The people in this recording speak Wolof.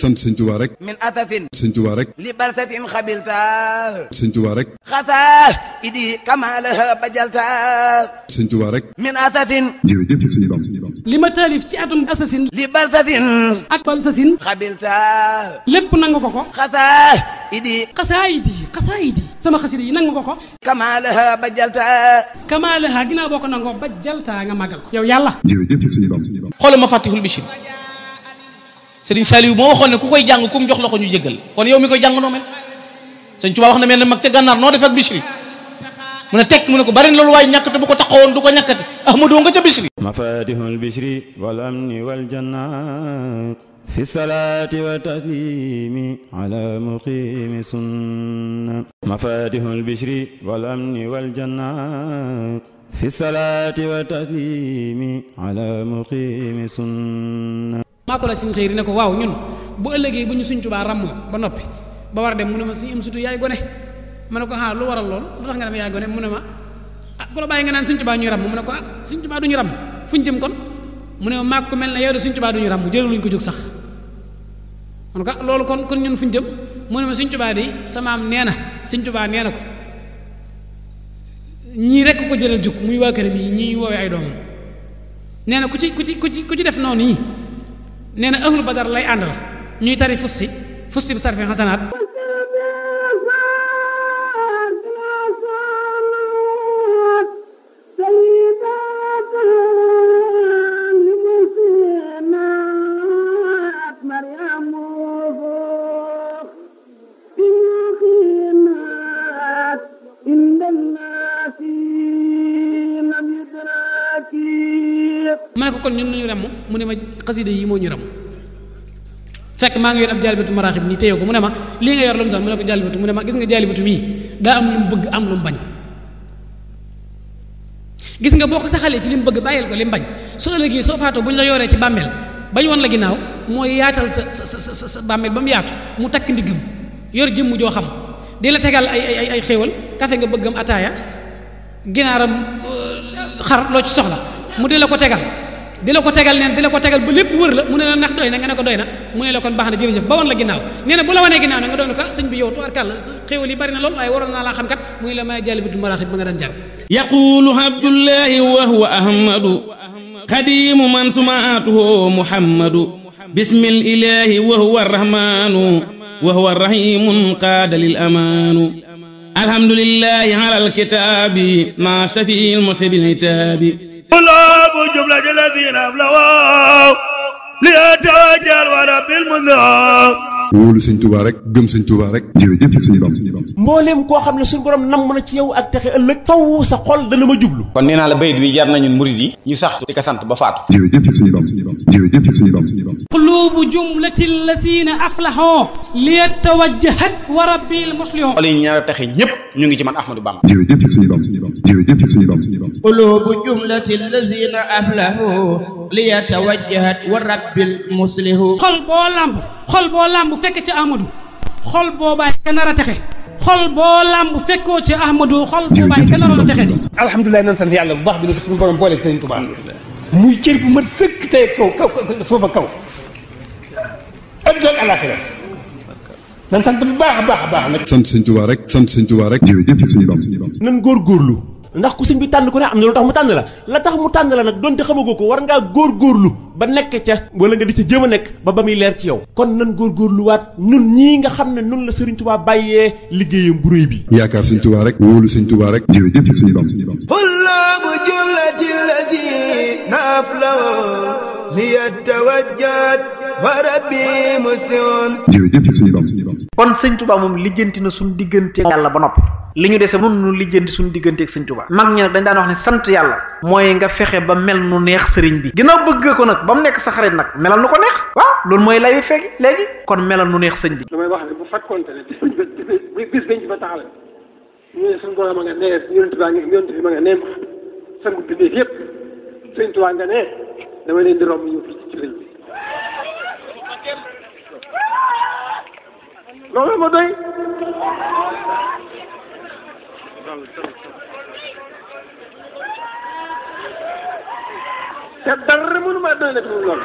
sant sëñ Tuubaa rek min athatin sëñ Tuubaa rek li balsatin xabilta sëñ Tuubaa rek xasa idi kamalaha bajalta sëñ Tuubaa rek min athatin jërëjëf sëñ Bamba li ma taalif ci atum assasine li balsatin ak balsasin xabilta lépp nangu ko xasa idi xasaayidi sama xasida yi nangu ko kamalaha bajalta kamaalaha ginnaaw boo ko nangoo ba jaltaa nga màggal ko yow yàlla jërëjëf sëñ Bamba xoolal ma Fatihul Bichri Serigne Saliou moo waxoon ne ku koy jàng ku mu jox la ko ñu jéggal kon yow mi koy jàng noo mel Sëñ Tuubaa wax na mel ne mag ca gànnaar noo def ak Bichri mu ne tekk mu ne ko bari na loolu waaye ñàkkate bu ko taxawoon du ko ñàkkati Ahmadou nga ca Bichri mafatihul Bichri wal amni wal janna fi salaati wa taslimi ala muqimi sunna mafatihul Bichri wal amni wal janna fi salaati wa taslimi ala muqimi sunna maa ko la siñ xëyri ne ko waaw ñun bu ëllëgee bu ñu Sëñ Tuubaa ràmm ba noppi ba war a dem mu ne ma si am sutu yaay gone ma ne ko lu waral loolu lu tax nga dem yaay gone mu ne ma ku la bàyyi nga naan Sëñ Tuubaa ñuy ràmm mu ne ko Sëñ Tuubaa duñu ràmm fu ñu jëm kon mu ne ma maag ko mel ne yow de Sëñ Tuubaa duñu ràmm jëraluñ ko jóg sax ma ne ko loolu kon ñun fu ñu jëm mu ne ma Sëñ Tuubaa di samaam nee na Sëñ Tuubaa nee na ko ñii rekk ko jëral jóg muy waa këram yi ñii ñu woowee ay doomam nee na ku ci def noonu yi nee na ahlu badar lay àndal ñuy tari fusti bi sarfi xasanaat ma ne ko kon ñun ñu ram mu ne ma xasida yi moo ñu ram fekk maa ngi yor ab jaalibatu maraaxib nii téye ko mu ne ma lii nga yor lu mu doon mu ne ko jaalibatu mu ne ma gis nga jaalibatu mii daa am lu mu bëgg am lu mu bañ gis nga boo ko saxalee ci li mu bëgg bàyyil ko li mu bañ soo ëllëgee soo faatoo bu ñu la yoree ci bàmmeel bañ woon la ginnaaw mooy yaatal sa bàmmeel ba mu yaatu mu takk ndiggam yor jëmm joo xam di la tegal ay xéewal kafe nga bëggam ataaya ginaaram xar loo ci soxla mu di la ko tegal neen di la ko tegal ba lépp wër la mu ne la ndax doy na nga ne ko doy na mu ne la kon baax na jërëjëf ba woon la ginnaaw nee na bu la wanee ginnaaw na nga doon ko sëñ bi yow tubaarkàlla xéewal yi bari na lool waaye waroon naa laa xam kat mu ne la may jaalibatu maraaxib ba nga daan jàng yaqulu abdullahi wa huwa ahmadu xadimu man sumaatuhu muhammadu bismil ilahi wa huwa arrahmanu wa huwa arrahimun qaada lil amaanu alhamdulillahi ala alkitaabi ma shafiil musibil hitaabi قلوب جملة الذين أبلغوا ليتوجه ورب المنذر wóolu sëñ Tuubaa rek gëm sëñ Tuubaa rek jërëjëf sëñ Bamba mbooleem koo xam ne suñu borom namm na ci yow ak texe ëllëg faw sa xol dana ma jublu kon nee naa la bayit wi jar nañu murid yi ñu sax di ko sant ba faatu jërëjëf sëñ Bamba jërëjëf sëñ Bamba qulubu jumlati allazina aflaxoo liyatawajjahat wa rabbil muslihoo xol yi ñaar a taxe ñépp ñu ngi ci man Ahmadou Bamba jërëjëf sëñ Bamba jërëjëf sëñ Bamba qulubu jumlati allazina aflaxoo liyatawajjahat wa rabbil muslihoo xol boo lamb fekk ci Ahmadou xol boobaay ka nar a texe xol boo lamb fekkoo ci Ahmadou xol boobaay ka nar a texe di alhamdulilah nan sant yàlla bu baax bi ne suñu borom boole Sëriñ Tuubaa muy cër bu mat sëkk tey kaw foofa kaw adduna ak alaxira nan sant bu baax a baax a baax nag sant sëñ Tuubaa rek sant sëñ Tuubaa rek jërëjëf sëñ Bamba nan góorgóorlu ndax ku sëñ bi tànn ko ne am na lu tax mu tànn la tax mu tànn la nag donte xamagoo ko war ngaa góorgóorlu ba nekk ca wala nga di ca jéem a nekk ba muy leer ci yow kon nan góorgóorluwaat nun ñii nga xam ne nun la Sëriñ Tuubaa bàyyee liggéeyam bu réy bi yaakaar sëñ Tuubaa rek wóolu sëñ Tuubaa rek jërëjëf sëñ Bamba qulubu jumlati allazina aflaxoo liyatawajjahat wa rabbi muslihun jërëjëf sëñ Bamba kon sëñ Tuubaa moom lijjanti na suñu diggante yàlla ba noppi li ñu dese nun nu lijjanti suñu digganteeg sëñ Tuubaa mag ñi nag dañ daan wax ne sant yàlla mooy nga fexe ba mel nu neex sëriñ bi ginnaaw bëgg ko nag ba mu nekk sa xarit nag melal nu ko neex waaw loolu mooy lay wi fekk léegi kon melal nu neex sëñ bi damay wax ne bu fekkoonte ne bis bañ ci fa taxale ñu ne suñu borom a nga nee yonent bi ma nga nee sangu bindéef yëpp sëñ Tuubaa nga nee dama leen di romb ñëw fii ci sëriñ bi loolu ma doy te dara mënu ma doy na fi mu lool